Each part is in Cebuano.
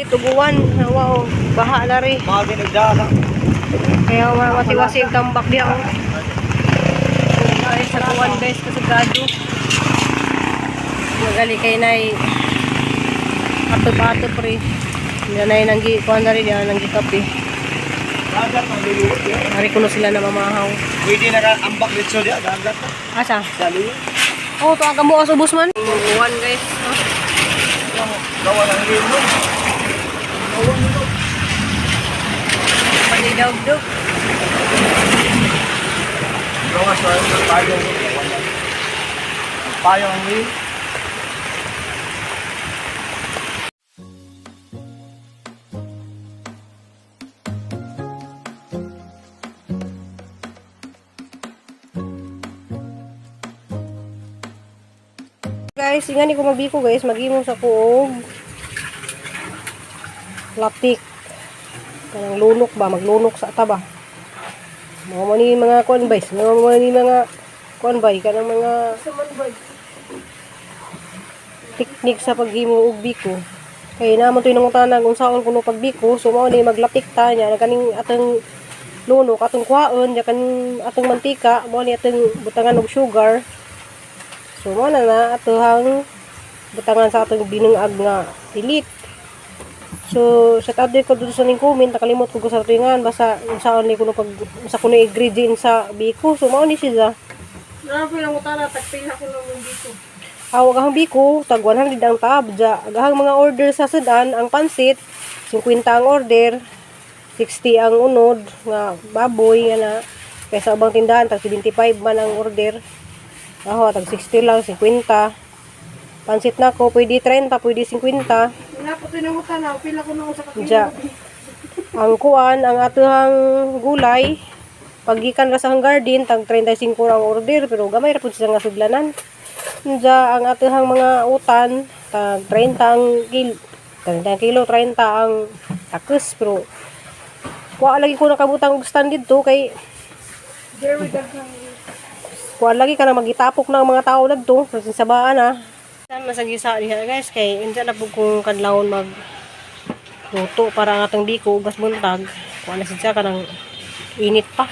Tuguan, wow, baha na rin. Mga ginagdala. Kaya matiwasi ang tambak diya oh. Guys, sa tuwan guys, kasugado. Magali kay nay atop-atop rin. Hindi na nanggi, kuhan na rin, yan nanggi kape. Dagat ang luluot ya. Ari kuno sila na mamahaw. Pwede na ka ambak dito diya, dagat na. Asa? Sa luyo. Oh, to aga mo ubos man. Uwan guys. Oh. Gawa ng lilo. Gawa ng lilo. Panidog-dog. Gawa sa payong. Gawa ng payong ang lilo. Guys, ingani ko magbiko guys, maghimo sa kuog latik. Kanang lunok ba, maglunok sa ata ba. Mga mo ni mga kuan guys, mga mo ni mga kuan bay, kanang mga teknik sa paghimo og biko. Kay naman to'y nangutana kung saon kuno pagbiko, so mao ni maglatik ta niya kaning atong lunok atong kuhaon, nya kaning atong mantika, mao ni atong butangan og sugar. So mo na na atohang butangan sa atong binungag nga pilit. So sa out ko dito sa ning comment, nakalimot ko sa tuingan basta unsaon ni kuno pag unsa kuno ingredient sa biko. So mao ni siya. Grabe lang utana, tagpila ko lang dito. Aw agahang biko tag 100 ang tab ja. Agahang mga order sa sudan ang pansit 50 ang order, 60 ang unod nga baboy nga na. Kaysa ubang tindahan tag 75 man ang order. Aho tag 60 lang 50. Pansit na ko pwede 30, pwede 50. Wala po tinangutana, pila ko nang usa ka kilo. Ja. Ang kuan, ang atuhang gulay, paggikan ra sa hang garden, tag 35 ra ang order, pero gamay ra pud siya nga sudlanan. Ja, ang atuhang mga utan, tag 30 ang kilo, 30 ang kilo, 30 ang takes, pero kuha lagi ko nakabutang og stand didto kay Very daghang kuha lagi ka na magitapok ng mga tao dadto sa sabaan ah. Saan masagisa diha guys kay unsa na pud kung kadlawon mag luto para ang atong biko ugas buntag. Kuha na siya kanang init pa.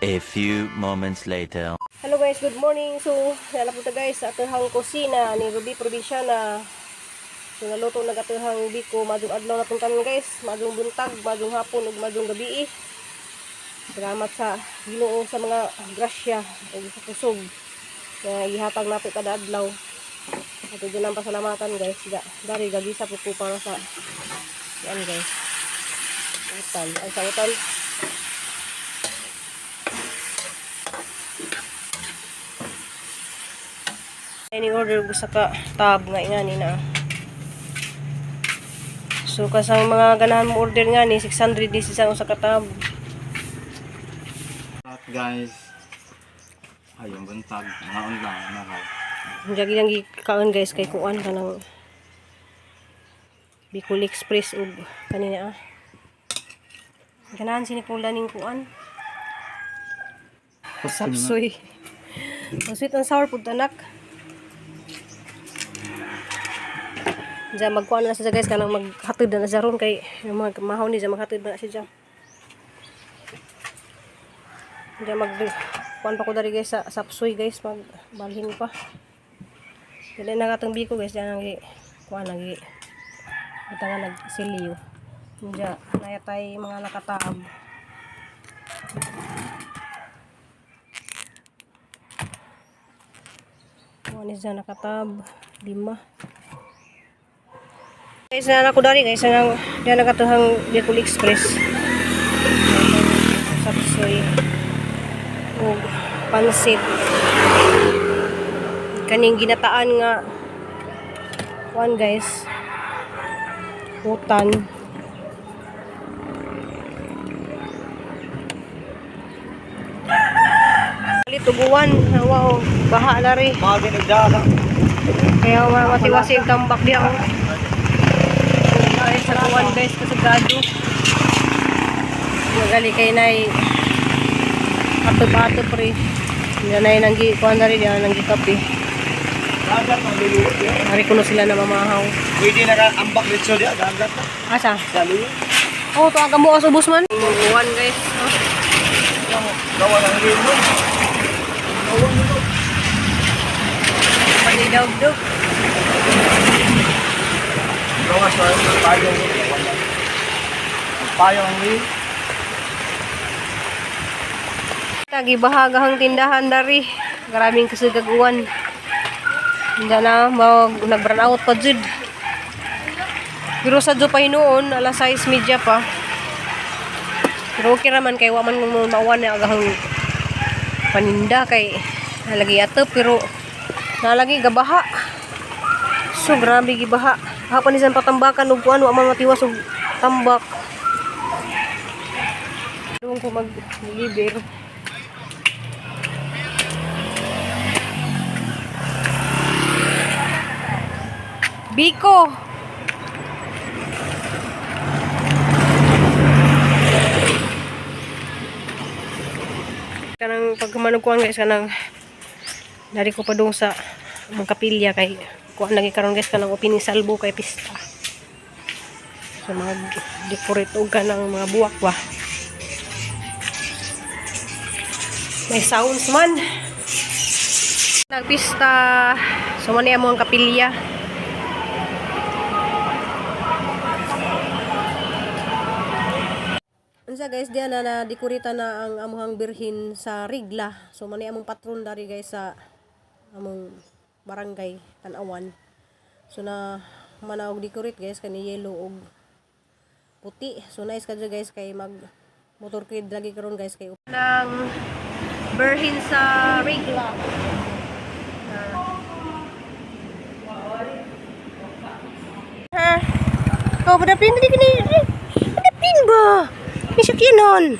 A few moments later. Hello guys, good morning. So, nala po ta guys sa atuhang kusina ni Ruby Provinciana. So, naluto na atuhang biko. Madung adlaw na tong tanan guys. Madung buntag, madung hapon, ug madung gabi. Salamat sa Ginoo sa mga grasya ug sa kusog na ihatag nato kada adlaw. Ato dyan ang pasalamatan guys. Ga, dari gagisa po ko para sa yan guys. Utan. Ay sa utan. Any order ko sa ka tab nga ingani na. So kasang mga ganahan mo order nga ni 600 din sa usa ka tab. At guys, ayong buntag, ngaon lang, nakaw. Jagi lang gikaon guys kay kuan kanang Bicol Express ug kanina ah. Ganahan sinikula ning kuan. Sapsoy. Ang sweet and sour pud anak. Diyan magkuan na siya guys kanang maghatid na siya ron kay yung mga mahaw ni siya maghatid na siya. Diyan mag kuan pa ko dari guys sa sapsoy guys magbalhin pa. Dili na katong biko guys diyan ang kuan lagi. Butangan nagsiliw. Diyan nayatay mga nakataab. Kuan ni siya nakatab lima. Guys, na ko dari guys nang diyan nakatuhang Bicol Express. Sapsoy ug pansit. Kaning ginataan nga kuan guys. Utan. Tuguan, wow, baha na rin. Mga ginagdala. Kaya matiwasi ang tambak diya oh. Guys, sa tuwan guys, kasugado. Magali kay nay atop-atop rin. Hindi na nanggi, kuan na rin, yan nanggi kape. Dagat ang luyo. Ari kuno sila na mamahaw. Pwede na ka ambak dito diya, dagat na. Asa? Sa luyo. Oh, to aga mo as ubos man. Uwan guys. Oh. Gawa ng lino. Panidog-dog. Gawa sa payong. Payong ang luyo. Tagibahagahang tindahan dari. Maraming kasagaguan. Hindi na, mag, nag-run out pa jud. Pero sa pa hinuon, alas 6:30 pa. Pero okay raman kay wa man mo mauwan na agahang paninda kay nalagi ato pero nalagi gabaha. So grabe gibaha. Hapon ni patambakan og kuan wa man matiwas og tambak. Doon ko mag-deliver. Biko. Kanang pagkumanog kuan guys, kanang dari ko pa dong sa among kapilya kay kuan lagi karon guys, kanang opening salbo kay pista. So mag decorate og kanang mga buwak ba. May sounds man. Nagpista. So man mo ang kapilya. Unsa guys, diyan na na-decorate na ang amuhang birhin sa Rigla. So man among patron dari guys sa among barangay Tan-awan. So na manaog decorate guys kani yellow og puti. So nice kadyo guys kay mag motorcade lagi karon guys kay nang birhin sa Rigla. Ha? Oh, padapin dali kini. Padapin ba? May sakyanan.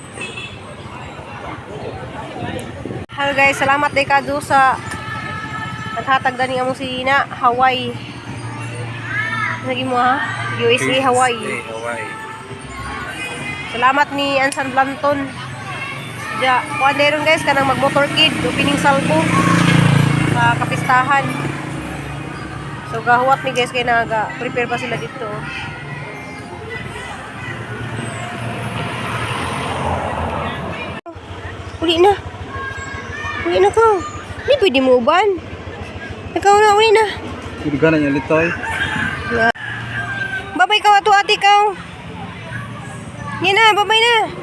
Hello guys, salamat day kado sa naghatag dani among si na Hawaii. Nagi mo ha? USA Hawaii. Hawaii. Salamat ni Ansan Blanton. Ja, kuan meron guys kanang magmotorkid opening salvo sa kapistahan. So gahuwat mi guys kay naga prepare pa sila dito. Uli na. Uli na ka. Hindi pwede mo uban. Ikaw na, uli na. Pwede ka na niya litoy. Babay ka ato ate ikaw. Yan na, babay na.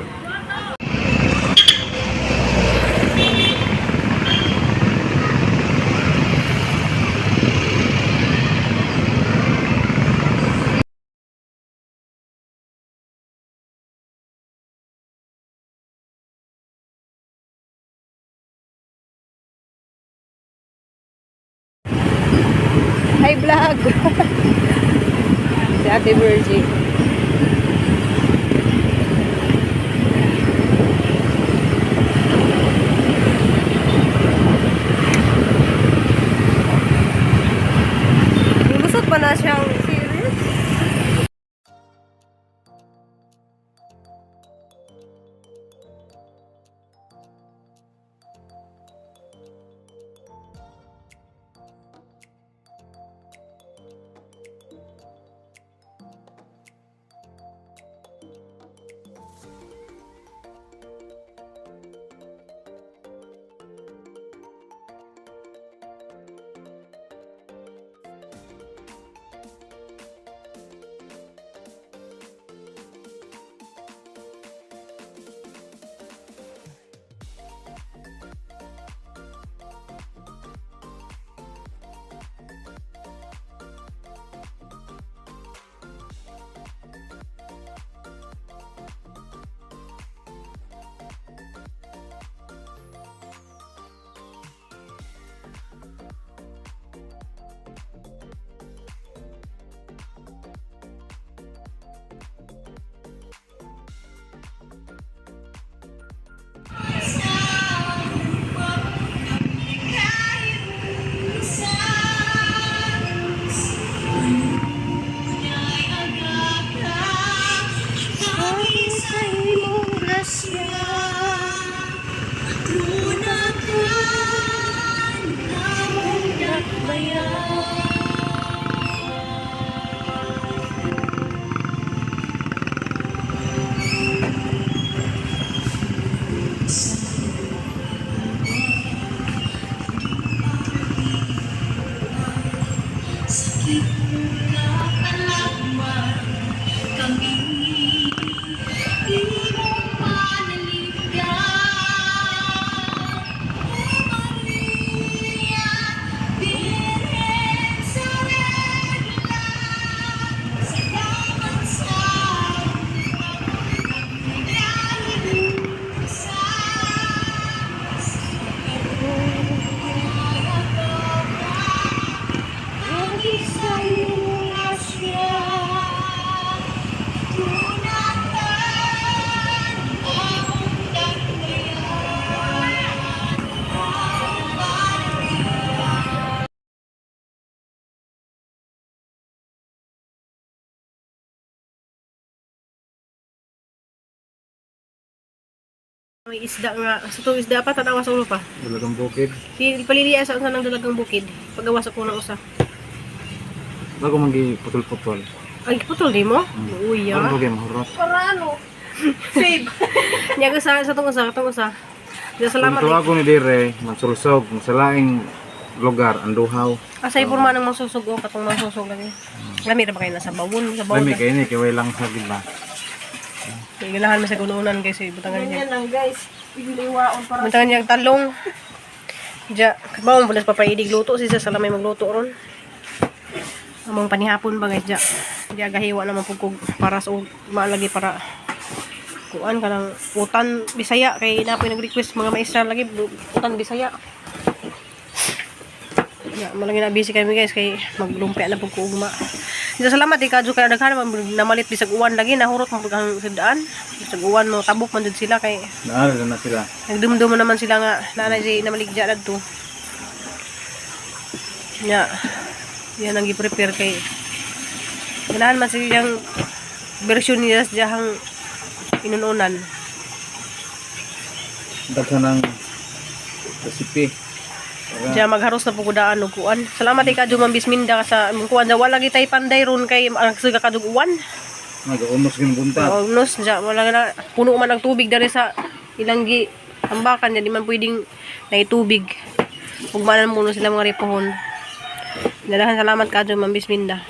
Hi vlog. Si Ate Virgie. Lusot pa na siyang series. May isda nga sa to, isda pa tanawa sa ulo pa. Dalagang bukid. Si paliliya sa unsa ng dalagang bukid. Pagawas ako ng usa. Bago manggi putol-putol. Ay, putol di mo? Uy, Ano ya. bagay mahurot? Para ano? Save. Nya sa sa tong usa, katong usa. Diya, salamat. Kung tuwago ni dire, mansulsog, masalaing lugar, anduhaw. Asay porma ng masusog o katong masusog lagi. Lami ra ba kayo nasa bawon, sa bawon. Lami kay ni kay way lang sa gid ba. Kay ganahan man sa gununan guys, butangan niya. Ganyan lang, guys. Igiliwaon para. Butangan niya ang talong. Diya, bawon bulas papaidig luto si sa salamay magluto ron. Among panihapon ba guys diya. Diya gahiwa naman pud kog para sa maalagi para kuan kanang utan Bisaya kay napoy nag-request mga maestra lagi utan Bisaya. Ya, malagi na busy kami guys kay maglumpia na pud ko ugma. Diya, salamat eh kadyo kay daghan man namalit bisag uwan lagi nahurot man pud ang sudaan. Bisag uwan mo tabok man jud sila kay Naara na sila. nagdumdum naman sila nga naanay si namaligya adto. Nya. Yan ang gi-prepare kay ganahan man siyang version niya sa diyahang inununan. Daghan ang recipe. Diya magharos na pugudaan og kuan. Salamat kay kadyo Ma'am Bisminda sa imong kuan. Wala lagi tay panday ron kay ang suga kadug uwan. Nag-umos gyud buntag. Almost diya wala na puno man ang tubig diri sa ilang gi tambakan diya di man pwedeng naitubig. Ugmanan muna sila mga repohon. Dalahan salamat kadyo Ma'am Bisminda.